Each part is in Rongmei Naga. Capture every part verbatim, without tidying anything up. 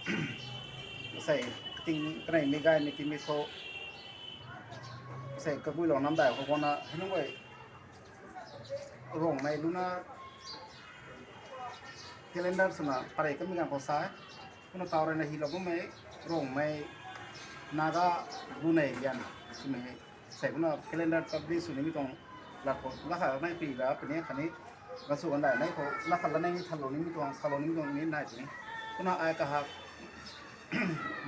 Sei kating kanei mi gay mi timi khou sei kaguilou nam dai khou guangna hei nunc guay Rongmei lunar calendar swna parei kamei ganv khou sa e. Kumna taw rui na hilou bammei Rongmei Naga Bunei Rian swmei hei sei kumna calendar publish sw nimei tuang lat khou lakha nai pui ga puni khatni gansw gandai nai khou lakha lanei ni thalou nimei tuang salou nimei tuang ni nai puni. Kumna ai kahak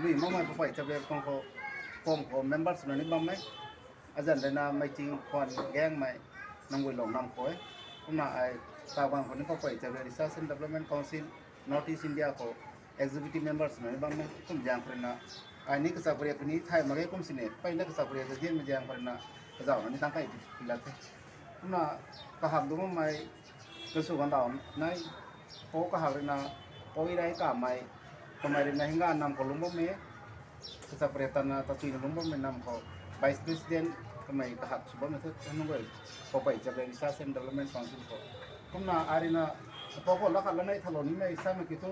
lui makmei Poupei Chavriak tuang khou kom khou member swna ni bammei azan rui na mei ting khwan gaengmei Nangguilong nam khou e. Kumna ai Taganv khou ni Poupei Chavriak Research and Development Council North East India khou executive member swna ni bammei kum zaeng khou rui na ai ni kachak pariak ni thay mak ge kum sini peyna kachak pariak ta zianmei zaeng khou rui na kazauh na ni tang kai pi lat the. Kumna kahak dungc makmei gansw gandau nai pou kahak rui na pou irei kamei kamei rui na hingga nam khou lungc bammei kachak pariak tana tachui na lungc bammei nam khou vice president kamei kahak sw bammei the nunc guay Poupei Chavriak Research and Development Council khou. Kumna ai rui na pou khou lakha lanei thalou nimei samei ki thu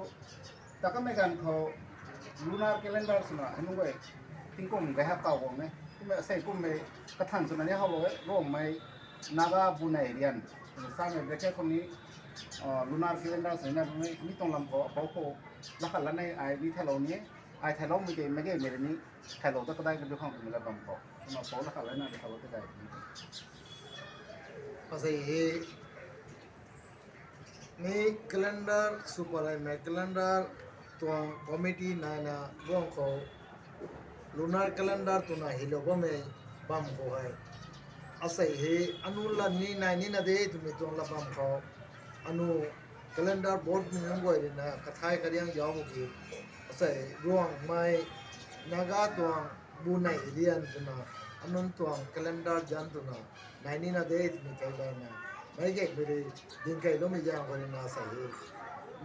ta kamei ganv khou lunar calendar swna hei nunc guay tingkum gay hak kau guang e. Kummei asei kummei kathan swna ni howlou e Rongmei Naga Bunei Rian samei bracket khou ni lunar calendar swna mi tuang lam khou pou khou lakha lanei ai ni thaylou ni ai thayloumei tei mei ge mei rui ni thaylou ta kadai kabi khang twmei la bam khou kumna pou lakha lanei thaylou ta gay ni. Asei hei ni calendar sw pareymei calendar tuang committee naina guang khou lunar calendar twna hilou bammei bam khou hei asei hei anu la ni nai nina de twmei tuang la bam khou anu calendar board mi nunc guay rui na kathai kariang zauc mak ki asei Ruangmei Naga tuang Bunei Rian twna anunc tuang calendar zanc twna nai nina de twmei thei layna meic gaymei rui dingkeiloumei zaeng khou rui na asei hei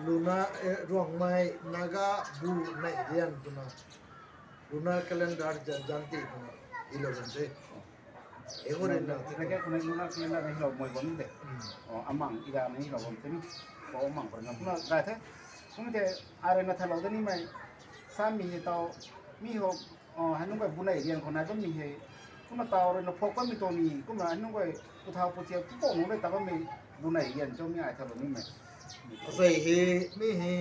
luna Ruangmei Naga Bunei Rian twna lunar calendar zanc ti twna hilou bam the. Hei khou rui na bracket khou ni lunar calendar na hilou mei bam ni de. Amang iga na hilou bam the ni. Khou amang khou rui na kumna gay the. Kum tei ai rui na thaylou de nimei samei hei taw mi hou hei nunc guay Bunei Rian khou nai bammei hei kumna taw rui na phok kanmei tuang ni kumna hei nunc guay pu thau pu chiak pupouh nunc rui ta bammei Bunei Rian cho mi ai thaylou nimei asei hei mi hei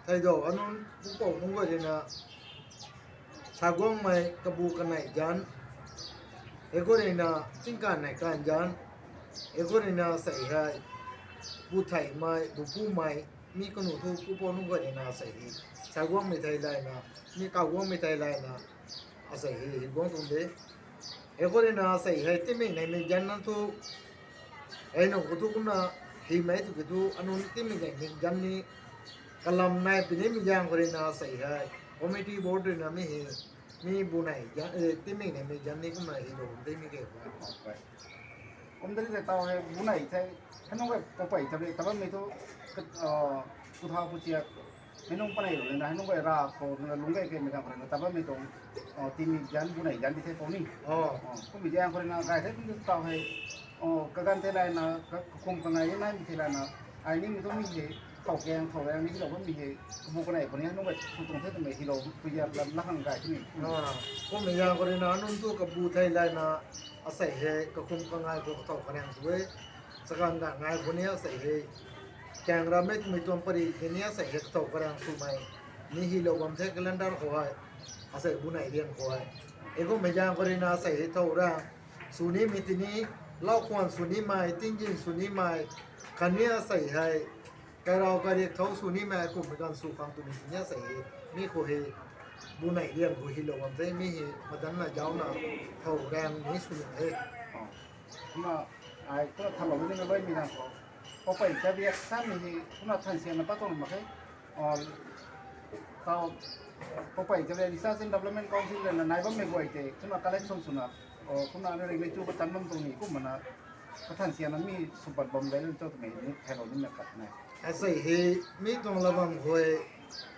theidau anunc pupouh nunc guay rui na saguangmei kabu kanei zanc hei khou rui na tingkanv nei kan zanc hei khou rui na asei hei bu theimei bu pumei mi kanu thu pupouh nunc guay rui na asei hei saguangmei thei layna mi kaguangmei thei layna asei hei hei guang tuang de. Hei khou rui na asei hei timik neimei zanc nunc thu hei nunc khou thu kumna hymei tw ki thu anunc timik neimei zanc ni kalam nai pi nimei zaeng khou rui na asei hei committee board rui na mi hei mi Bunei zanc timik neimei zanc ni kumna hilou bam the mi ke. Kum de ni tei taw hei Bunei thei hei nunc guay Poupei Chavriak ta bammei thu pu thau pu chiak hei nunc paneilou lana hei nunc guay ra khou na lungc gay keymei ganv khou rui na ta bammei tuang timik zanc Bunei zanc di the pou ni. Kummei zaeng khou rui na gay the kum taw hei kaganv thei layna kakhum kangai naimei thei layna ai nimei thu mi hei thow kaeng thow raeng ni hilou bammei hei kabu kanei khou ni hei nunc guay sw tuang the twmei hilou pui ziak lam lakhang gay the ni. Kummei zaeng khou rui na anunc thu kabu thei layna asei hei kakhum kangai khou kathow karaeng sw e. Chakan ga ngai khou ni asei hei kaeng rammei twmei tuang pari hei ni asei hei kathow karaeng swmei ni hilou bam the calendar khou hei asei Bunei Rian khou hei. Hei kummei zaeng khou rui na asei hei thow raeng sw nimei tini lau khwan sw nimei tingzin sw nimei khatni asei hei kairau kairiak thau sw nimei kummei ganv sw khang twmei tini asei hei mi khou hei Bunei Rian khou hilou bam the mi hei madanna zaucna thow raeng ni sw ni the. Kumna ai kumna thanlou nimei bammei ganv khou Poupei Chavriak samei hei kumna than sianna pat tuang mak khe. Taw Poupei Chavriak Research and Development Council rui na nai bammei guay tei kumna collection swna kumna na ring lei chu katan bam tuang ni kumna kathan sianna mi sw pat bam gay lana cho twmei ni thaylou nimei khat nai. Asei hei mi tuang la bam khou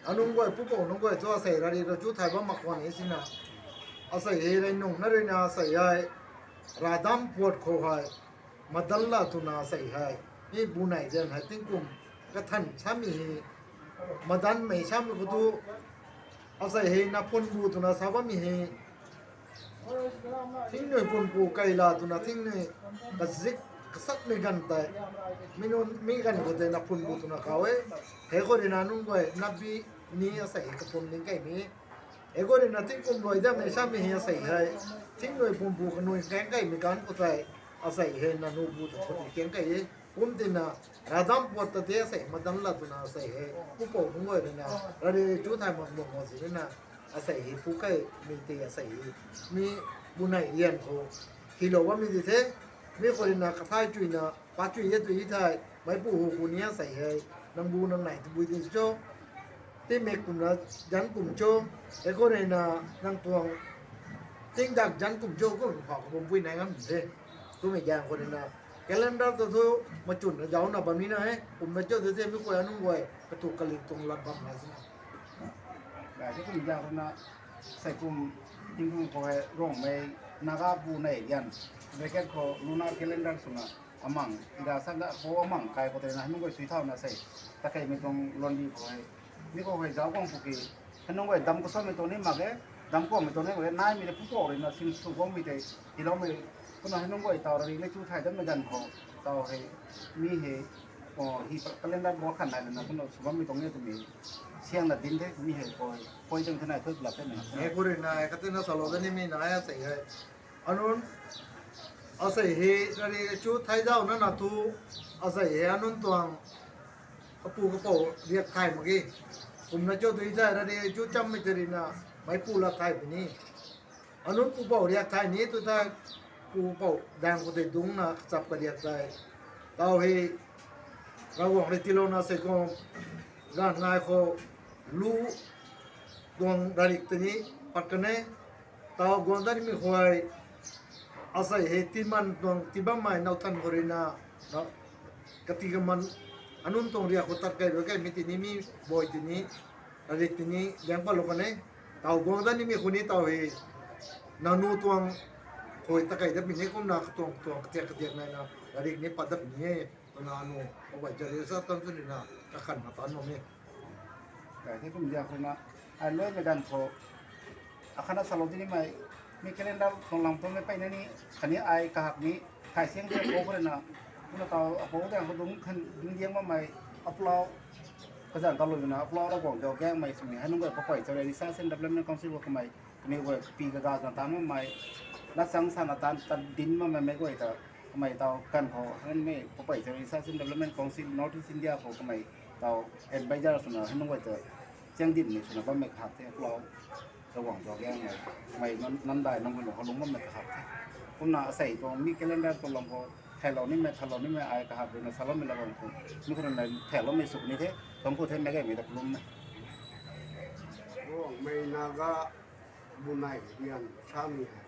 anunc guay pupouh nunc guay thu asei rari ra chu thay bam mak khwan e sina asei hei rei nung na rui na asei hei radam puat khou hei madan la twna asei hei mi Bunei Rian hei tingkum kathan samei hei madanmei samei khou thu Asei hei na phun bu twna sa bammei hei, thingnui phun bu kai la twna thingnui kazik kasatmei ganv tei, mi nunc mi ganv khou tei na phun bu twna kau e. Hei khou rui na nunc guay na bi ni asei hei kaphun ning kaimei. Hei khou rui na tingkum luai damei samei hei asei hei, thingnui phun bu kanui kang kaimei ganv khou tei, asei hei nanu bu ta khou tei kang kai e. Kum tina, ravdam puat ta de asei madan la twna asei hei, pupou nunc guay rui na, rari chu thay mak bam mak zi rui na, asei hei pu kaimei tei asei hei, mi bu nai rian khou, hilou bammei di the, mi khou rui na kathai chuina, pa chui e tui thei, meipu hu hu ni asei hei, nang bu nang nai tabui di cho, timek kumna, jan kum cho, hei khou rui na, nang tuang, tingdak jan kum cho, kum pha khou bum pui nai ngam the. Twmei gan khou rui na, calendar ta thu, machunna zauna bam ni na e, kumna cho de the, mi khou anunc guay, katu kali tuang lat bam na sina. Gay the kum zaeng rui na, sei kum, tingkum khou hei Ruangmei Naga bu nai rian, bracket khou lunar calendar swna, amang, ira sa ga khou amang kai khou tei na, nunc guay sui thauna sei, ta kaimei tuang luanbi khou hei, mi khou hei zauc guang pwki, hei nunc guay dam kasamei tuang ni mak e, dam kuammei tuang ni mak e, naimei tei pupou rui na sin sw guangmei tei, tiloumei, kumna hei nunc guay taw rari le chu thay dammei ganv khou, taw hei, mi hei, o, hi calendar bu khan nai lana kumna sw bammei tuang ni twmei, siang na din the, mi hei koi, koi tang thanai thu lap the na. Hei khou rui na, katina salou da nimei na, asei hei. Anunc, asei hei, rari chu thai zauc na na thu, asei hei anunc tuang, kapu kapou riak thay mak ge. Kumna cho tui thei, rari chu chammei tei rui na, meipu la thay puni. Anunc pupou riak thay ni tw thei, pupou daeng khou tei dungcna kachap kariak thei. Taw hei, Ravguangc rui tiilouna sei kum, ganv ngai khou, lu, tuang rarik tei ni, pat kan e, taw guang dat nimei khou, asei hei tiiman tuang tii bammei nau than khou rui na, kati kaman, anunc tuang riak khou tat kai rui kaimei tei ni mi, boi tei ni, rarik tei ni, liang patlou kan e, taw guang dat nimei khou ni taw hei, nanu tuang, khou ta kai dat puni kumna katuang katuang katiak katiak nai na, rarik ni pat dat puni e, twna anu, aguay jari sa tan sw ni na, kakhan na tan mak e. Gay the kum zaeng rui na, ai luaimei ganv khou, akhatna salou di nimei, mi calendar tuang lam tuangmei peyna ni, khatni ai kahak ni, thay siang di apou khou rui na, kumna taw apou daeng khou dungc khan, dungc diang bammei, aplau, kazanc kalumei na, aplau Ravguangc zauc gaengmei swmei, hei nunc guay papey chau rei Research and Development Council khou kamei, kaniw guay kapi kaga swna taanc bammei, lat chang sana taanc, tat dinc bammei meic guay ta, kamei taw ganv khou, hei nunc mei papey chau rei Research and Development Council North East India khou kamei taw advisor swna hei nunc guay ta, chiang dinmei swna bammei kahak the, aplau, Ravguangc zauc gaengmei, kamei nan, nandai nang khou lung, khou lung bammei kahak the. Kumna asei tuang mi calendar tuang lam khou, thaylou nimei, thaylou nimei ai kahak rui na saloumei la bam khou, mi khou rui na thayloumei sw ni the, tuang khou the meic gaymei ta kalum e. Ruangmei Naga bu nai rian samei hei,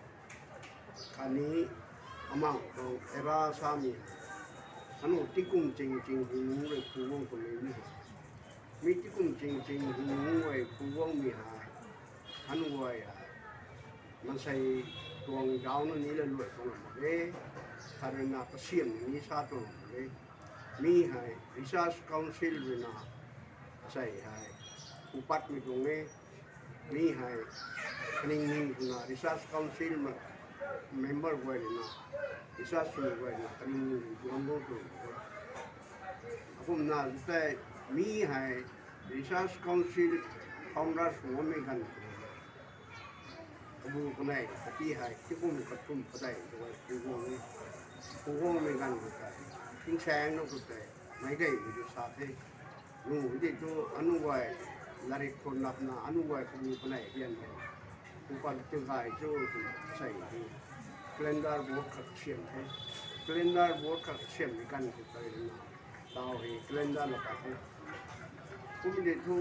khatni amang tuang era samei hei, anu tikum ching ching hu nunc rui phu guang twmei ni hei, mi tikum ching ching hu nunc rui phu guangmei hei, anu guay hei, maansei tuang zauc na ni la luai tuang lam mak e, khat rui na kasiamh ni sa tuang lam mak e. Mi hei Research Council rui na, asei hei, phu patmei tuang e, mi hei, kaning ning twna Research Council ma, member guay rui na, research swmei guay na, kaning ning tuang bam tuang e. Akumna tei, mi hei, Research Council founder sw bammei ganv khou, kabu kanei kati hei, tikum kathumh kadei tu hei phu guang e. Phu guangmei ganv khou tei, tingsaeng na khou tei, meic gaymei tu sa the. Nu di thu anu guay, larik khou napna anu guay kabu kanei rian hei, phu pat tingkai cho twna sei di, calendar board khat kasiam the. Calendar board khat kasiammei ganv khou tei rui na, taw hei calendar la pat the. Kum di thu,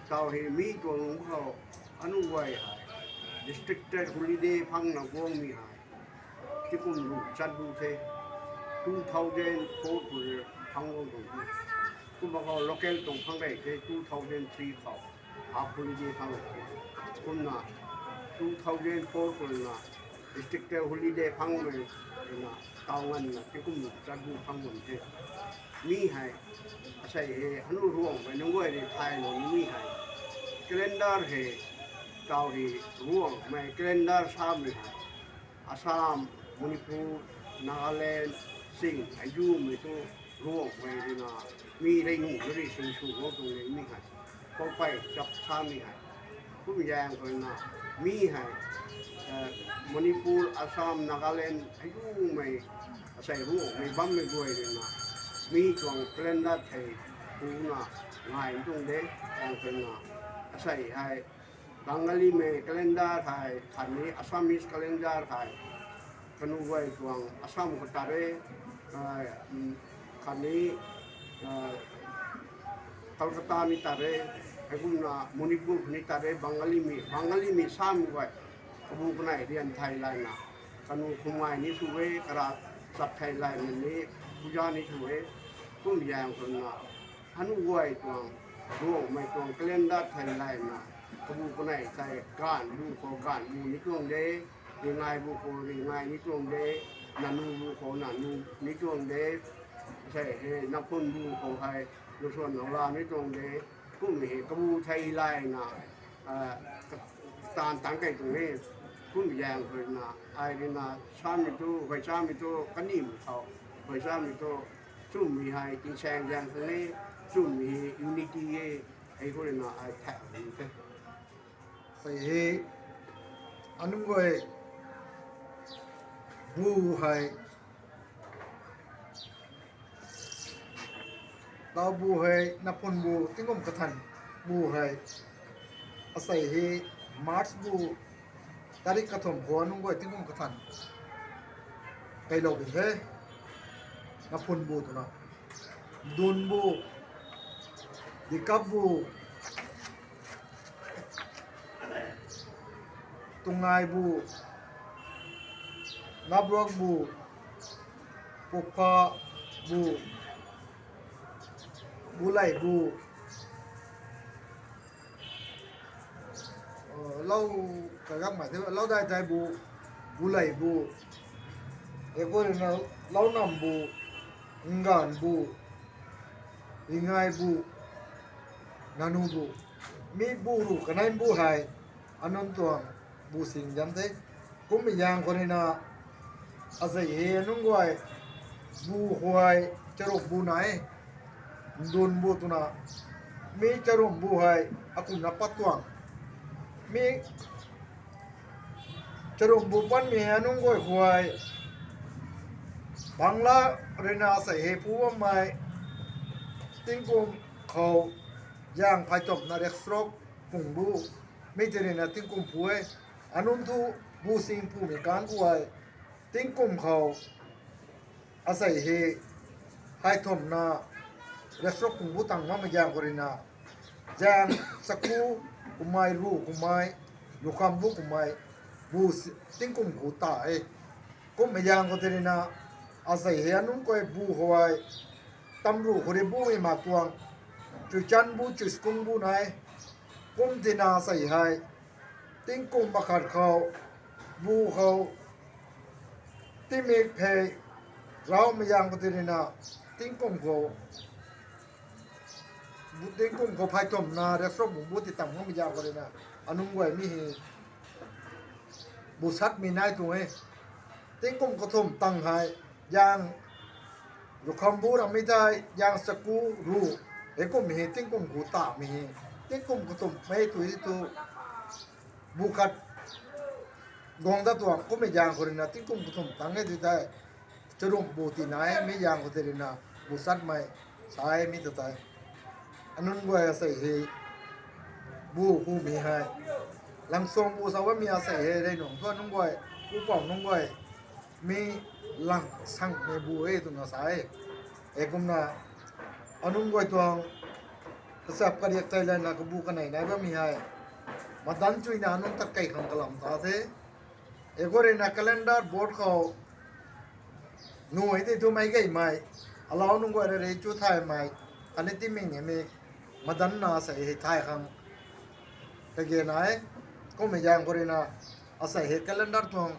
taw hei mi tuang lungc khou, anu guay hei, restricted holiday phangna guangmei hei, tikum ruh chat bu the, two thousand four khou rui phang guang tuang the. Kumna khou local tuang phang rei the, two thousand three khou, half holiday phang rei the. Kumna, two thousand four khou rui na, restricted holiday phangmei rui na, taw nganvna tikum ruh chat bu phang bam the. Mi hei, asei hei, anu Ruangmei nunc guay rui thaylou nimei hei, Calendar hei, tau hei, Ruangmei calendar samei hei, Assam, Manipur, Nagaland, Sing, Aigumei tu Ruangmei rui na, mi rei nung na rui sing sw gou tuang ni mi hei, Poupei chap samei hei, kum zaeng khou na, mi hei, Manipur, Assam, Nagaland, Aigumei, asei Ruangmei bammei guay rui na, mi tuang calendar thei, pu na, ngai tuang de, zaeng khou na, asei hei, Bangalimei calendar hei, khatni Assamese calendar hei, kanu guay tuang Assam khou tat re, khatni Kolkata ni tat re, heikumna Manipur khou ni tat re, Bangalimei, Bangalimei sam guay, kabu kanei rian thei layna, kanu khumai ni sw e, kara chap thei layna ni, puja ni sw e, kum zaeng khou na, anu guay tuang, Ruangmei tuang calendar thei layna, kabu kanei thei, gaanv bu khou gaanv bu ni tuang de, ringai bu khou ringai ni tuang de, nanu bu khou nanu ni tuang de, sei hei naphun bu khou hei, lusuan nala ni tuang de, kum hei kabu thei layna, taanv tangc kei tuang e, kum zaeng khou na, ai rui na, samei tu, huay samei tu, kanimei khou, huay samei tu, chumei hei tingsaeng zaeng khang e, chumei hei unity e, hei khou rui na ai thak ni the. Sei hei, anunc guay, bu hei, tau bu hei, naphun bu, tingkum kathan bu hei, asei hei, March bu, tarik kathumh khou anunc guay tingkum kathan keylou bin the, naphun bu twna, dun bu, dikap bu, tungai bu, napruak bu, pukpha bu, bulei bu, lou kagakmei the, lou dai dai bu, bulei bu, hei khou rui na, lou nam bu, nganv bu, ringai bu, nanu bu, mi bu ru kanei bu hei, anunc tuang bu sing zam the. Kummei zaeng khou rui na, asei hei anunc guay, bu huay, charuk bu nai, ndun bu twna, mi charuk bu hei, akumna pat tuang, mi charuk bu patmei hei anunc guay huay, Bangla rui na asei hei phu bammei, tingkum khou, zaeng phey thumhna riakcharuk pung bu, mi tei rui na tingkum phu e, anunc thu bu sing pumei kan guay, tingkum khou, asei hei, phey thumhna, riakcharuk pung bu tang makmei zaeng khou rui na, zaeng chaku, kumei ru kumei, lukham bu kumei, bu tingkum khou ta e. Kummei zaeng khou tei rui na, asei hei anunc guay bu huay, tamru khou rui bumei mak tuang, chuichan bu, chuiskung bu nai, kum tina asei hei, tingkum makhat khou, bu khou, tingmik phey, raumei zaeng khou tei rui na, tingkum khou, tingkum khou phey thumhna riakcharuk pung bu ti tang makmei zaeng khou rui na, anunc guay mi hei, bu satmei nai tuang e. Tingkum kathumh tang hei, zaeng, lukham bu rammei tei, zaeng chaku ru, heikum hei tingkum khou tamei hei, tingkum kathumh mei tu e tu, bu khat, guang dat tuang kummei zaeng khou rui na tingkum kathumh tang e ti tei, charuk bu ti nai, mi zaeng khou tei rui na, bu satmei, sa e mi ta tei. Anunc guay asei hei, bu humei hei, langsuang bu sa bammei asei hei rey nungc thu anunc guay, pupouc nunc guay, mi lang sangmei bu e twna sa e. Heikumna, anunc guay tuang, kachap kariak tei layna kabu kanei nai bammei hei, madanc chuina anunc tat key khang kalam ta the. Hei khou rui na calendar board khou, nuh e tei thu meic gaymei, alau nunc guay rui rui chu thaymei, khatni timing hei mi, madanc na asei hei thay khang, kage nai, kummei zaeng khou rui na, asei hei calendar tuang,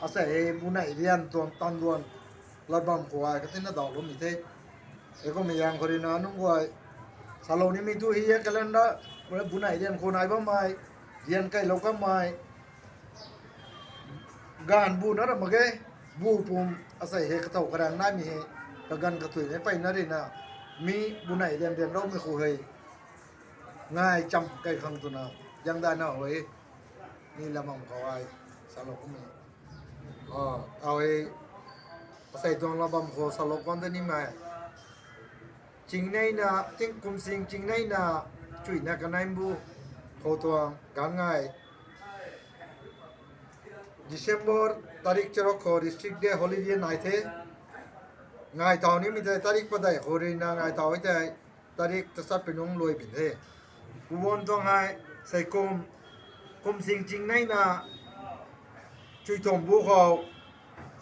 asei hei bunei rian tuang tan duan, lat bam khou ai katina daw loumei the. Hei kummei zaeng khou rui na nunc guay, Salou nimei thu hei calendar, bunai rian khou nai bammei, rian kailou kamei, gaanv bu na ra mak ge, bu pum, asei hei kathau karang naimei hei, kaganv kathuimei peyna ruina, mi bunai rian rian roumei khou hei, ngai cham kai khang twna, zangdana hei, ni lamang khou ai, salou kummei. Ai, asei tuang la bam khou salou kan de nimei. Chingneina, tingkum sing chingneina, chuina kanai bu khou tuang ganv ngai. December tarik charuk khou District Day holiday nai the. Ngai thau nimei tei tarik padeih khou ruina ngai thau e tei tarik tachat pi nungc luai pin the. Puan tuang hei, seikum, kum sing chingneina, chuithum bu khou,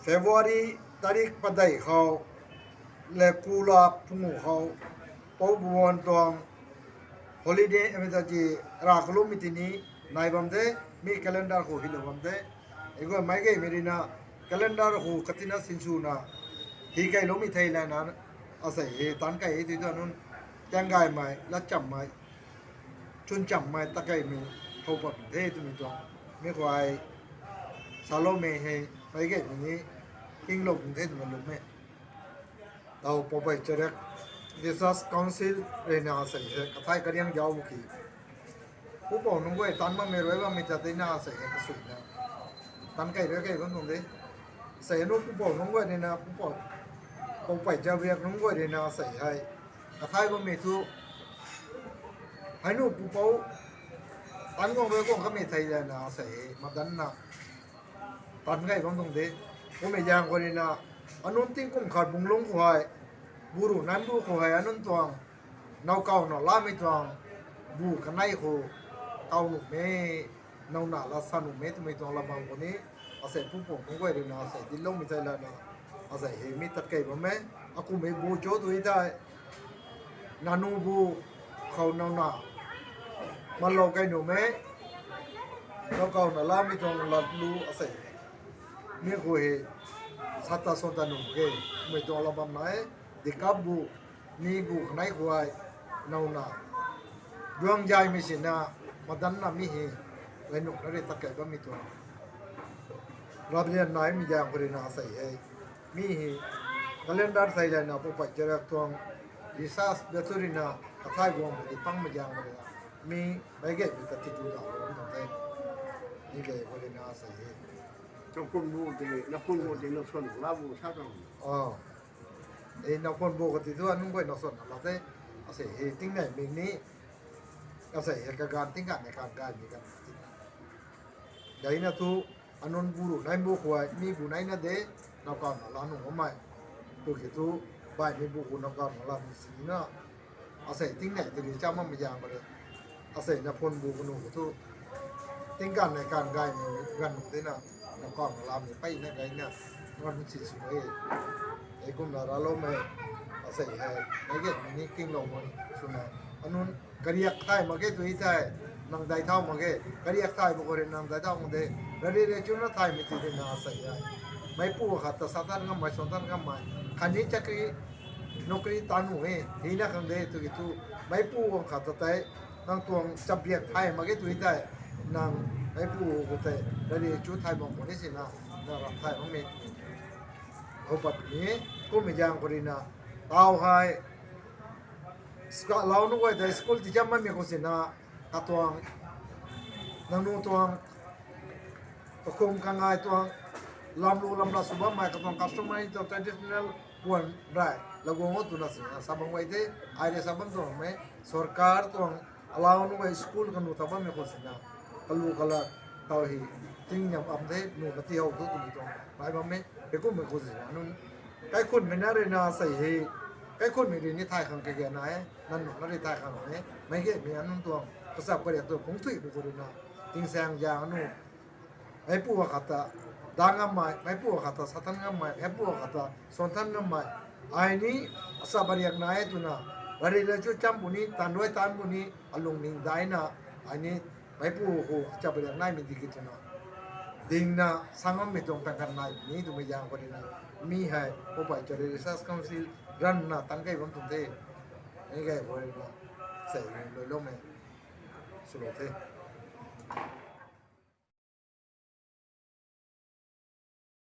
February tarik padeih khou, le kula pungu khou, Pou Buan tuang holiday, amei ta ti, ra kalum mi tini, nai bam the, mi calendar khou hilou bam the. Ei guay meic gaymei ruina, calendar khou katina sinswna, hi kailoumei thei lana, asei hei tan kai e tei tu anun, tiang gaymei, latchammei, chwnchammei, ta kaimei, how pat the twmei tuang. Mi khou ai, saloumei hei, meic gaymei ni, kinglou pun the twna lummei. Tau Poupei Charek Research Council ruina asei hei kathai kariang zauc bu ki. Pupouc nunc guay tan bammei rui bammei ta teina asei hei kasuina. Tan kei rui kei bam tuang de. Sei nu pupouc nunc guay ruina pupouc, Poupei Charek nunc guay ruina asei hei. Kathai bammei thu. Hei nu pupouc tan guang rui guang kamei thei lana asei hei. Madanna. Tan kei bam tuang de. Kummei zaeng khou ruina, anun tingkum khat bung lungc khou hei, buru nan bu khou hei, anun tuang, nowkauna lamei tuang, bu kanei khou, kau nuhmei, nowna la sa nuhmei twmei tuang la bam khou ni, asei pupouc nunc guay ruina, asei dincloumei thei lana, asei hei mi tat kei bam e, akumhmei bu cho tu thei, nanu bu khou nowna, malou kei nuhmei, nowkauna lamei tuang lat lu asei. Mi khou hei, sat ta suan ta nuh mak ge, mei tuang la bam nai, dikap bu, mi bu kanei khou hei, nowna. Duang zaymei sina, madanna mi hei, lei nuh na rui tat kei bammei tuang. Raplian naimei zaeng khou ruina asei hei. Mi hei, calendar thei lana Poupei Charek tuang, research bia thu ruina, kathai guang bu ki pangmei zaeng khou ruina. Mi, meic gaymei ta titu dau lou bam tuang the. Mi gay khou ruina asei hei. Nakhun bu tei, nakhun bu tei, nakhun bu la bu sa tuang. Ei nakhun bu kati thu anunc guay nakhun la the. Asei hei tingneimei ni. Asei hei kaganv tingganv nei kan gaymei kan ti. Daina thu, anun buru nai bu khou hei, mi bu naina de, nowkauna la nuh bammei. Tu ki thu, baihmei bu khou nowkauna la nuh sina. Asei tingnei tei rui cham bammei zaeng khou rui. Asei nakhun bu kanu khou thu. Tingganv nei kan gaymei ganv nuh tina, nowkauna lamei peyna gayna, ngan si sw e. Ei kumna raloumei, asei hei, meic gaymei ni kingloumei, swna. Anun, kariak thay mak ge tu thei, nang dai thau mak ge, kariak thay mak khou rui nang dai thau mak de, rari rei chuna thaymei ti ruina asei hei. Meicpu khat ta sa tan ngammei, suan tan ngammei, khatni chakri, nokri tan nuh e, hina khang de tu ki thu, meicpu khat ta tei, nang tuang chapriak thay mak ge tu thei, nang meicpu khou tei, rari chu thay mak khou ni sina, nang ram thay makmei. How pat ni, kummei zaeng khou ruina, tau hei, School lau nu guay tei school ti zam bammei khou sina, katuang, nangniw tuang, kakhum kangai tuang, lam lu lam la sw bammei katuang customary tuang traditional puan rei, laguang o twna sina, sa bam guay the, ai rui sa bam tuang mei, sorkar tuang, alau nu guay school kanu ta bammei khou sina, kalu kala, tau hei, tingniam am the, nu kati how thu twmei tuang, nai bammei, hei kummei khou sina, anun, kaikhunmei na ruina sei hei, kaikhunmei rui ni thay khang kage na e, nang nuh na rui thay khang e, meic gaymei anun tuang, kasa pariak tu phungc thui bu khou ruina, tingsaeng zaeng anu, meicpu khat ta, dang ngammei, meicpu khat ta, sa tan ngammei, meicpu khat ta, suan tan ngammei, ai ni, asa pariak na e twna, rari rei chu cham bu ni, tan rui tan bu ni, alung ning daina, ai ni, meicpu khou, asa pariak naimei di ki twna. Dingna, sa ngammei tuang tan kan nai ni twmei zaeng khou ruina, mi hei, Poupei Charek Research Council, ranna tan kei bam tuang the. Ni kei khou ruina. Sei luiloumei swlou the.